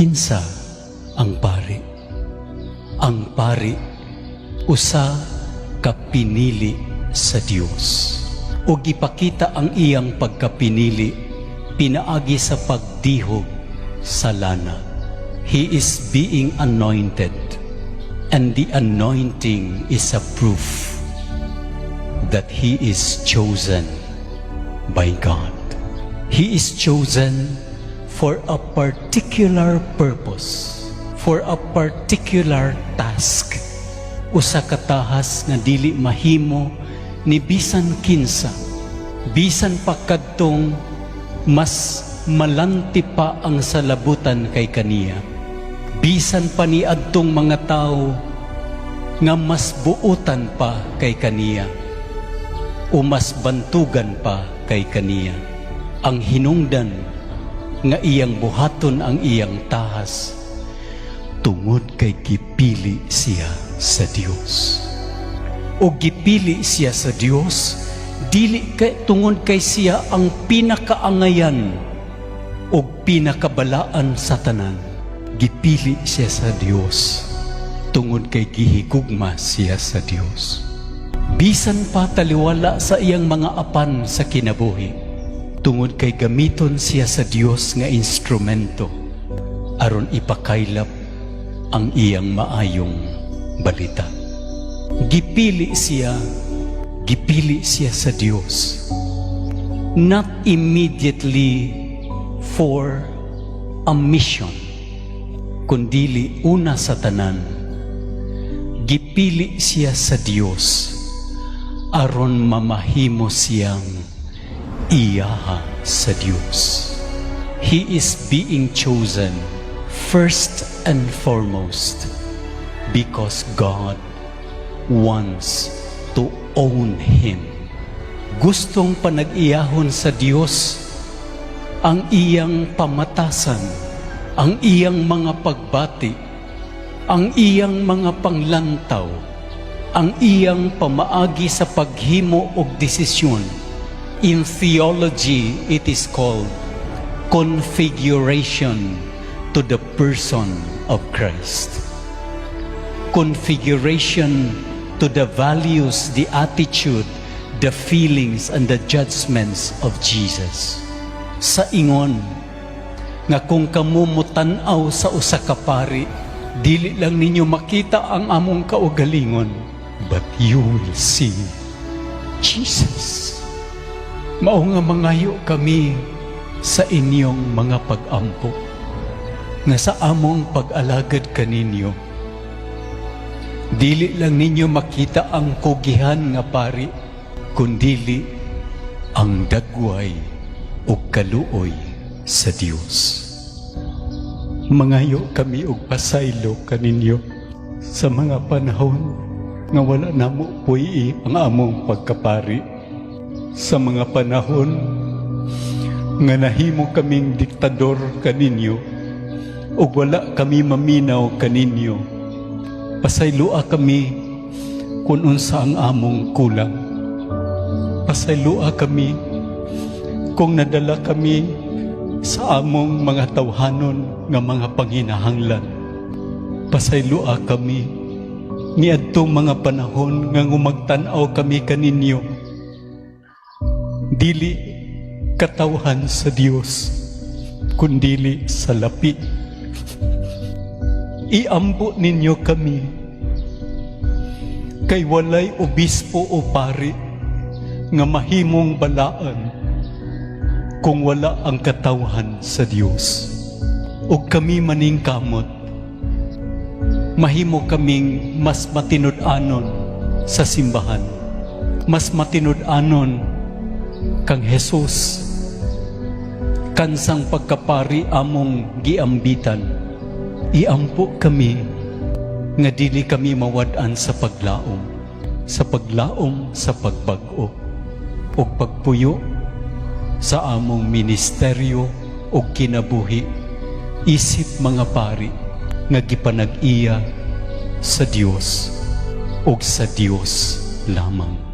Kinsa ang pari? Ang pari, usa ka pinili sa Dios. O gipakita ang iyang pagkapinili pinaagi sa pagdihog sa lana. He is being anointed, and the anointing is a proof that he is chosen by God. He is chosen for a particular purpose, for a particular task. Usa ka tahas nga dili mahimo ni bisan kinsa, bisan pa kadtong mas malanti pa ang salabutan kay kaniya. Bisan pa ni adtong mga tawo nga mas buutan pa kay kaniya o mas bantugan pa kay kaniya. Ang hinungdan nga iyang buhaton ang iyang tahas tungod kay gipili siya sa Dios. O gipili siya sa Dios dili kay tungod kay siya ang pinakaangayan o pinakabalaan sa tanan. Gipili siya sa Dios tungod kay gihigugma siya sa Dios. Bisan pa taliwala sa iyang mga apan sa kinabuhi, tungod kay gamiton siya sa Dios nga instrumento aron ipakaylap ang iyang maayong balita. Gipili siya sa Dios. Not immediately for a mission, kundili una sa tanan, gipili siya sa Dios aron mamahimo siyang iyaha sa Dios. He is being chosen first and foremost because God wants to own him. Gustong panag-iyahon sa Dios ang iyang pamatasan, ang iyang mga pagbati, ang iyang mga panglantaw, ang iyang pamaagi sa paghimo og desisyon. In theology, it is called configuration to the person of Christ. Configuration to the values, the attitude, the feelings, and the judgments of Jesus. Sa ingon, nga kung kamo mutan-aw sa usa ka pari, dili lang ninyo makita ang among kaugalingon, but you will see Jesus. Mao nga mangayo kami sa inyong mga pag-ampo, nga sa among pag-alagad kaninyo, dili lang ninyo makita ang kugihan nga pari, kundili ang dagway o kaluoy sa Dios. Mangayo kami og pasaylo kaninyo sa mga panahon nga wala namo puy ang among pagkapari, sa mga panahon nga nahimo kaming diktador kaninyo ug wala kami maminaw kaninyo. Pasayloa kami kung unsa ang among kulang. Pasayloa kami kung nadala kami sa among mga tawhanon nga mga panginahanglan. Pasayloa kami niadtong mga panahon nga magtan-aw kami kaninyo, dili katawhan sa Dios, kundili salapi. Iampo ninyo kami kay walay obispo o pari nga mahimong balaan kung wala ang katawhan sa Dios. Ug kami maningkamot, mahimo kaming mas matinud-anon sa simbahan, mas matinud-anon kang Jesus, kansang pagkapari among giambitan. Iampo kami nga dili kami mawad-an sa paglaom sa pagbag-o ug pagpuyo sa among ministeryo ug kinabuhi isip mga pari nga gipanag-iya sa Dios ug sa Dios lamang.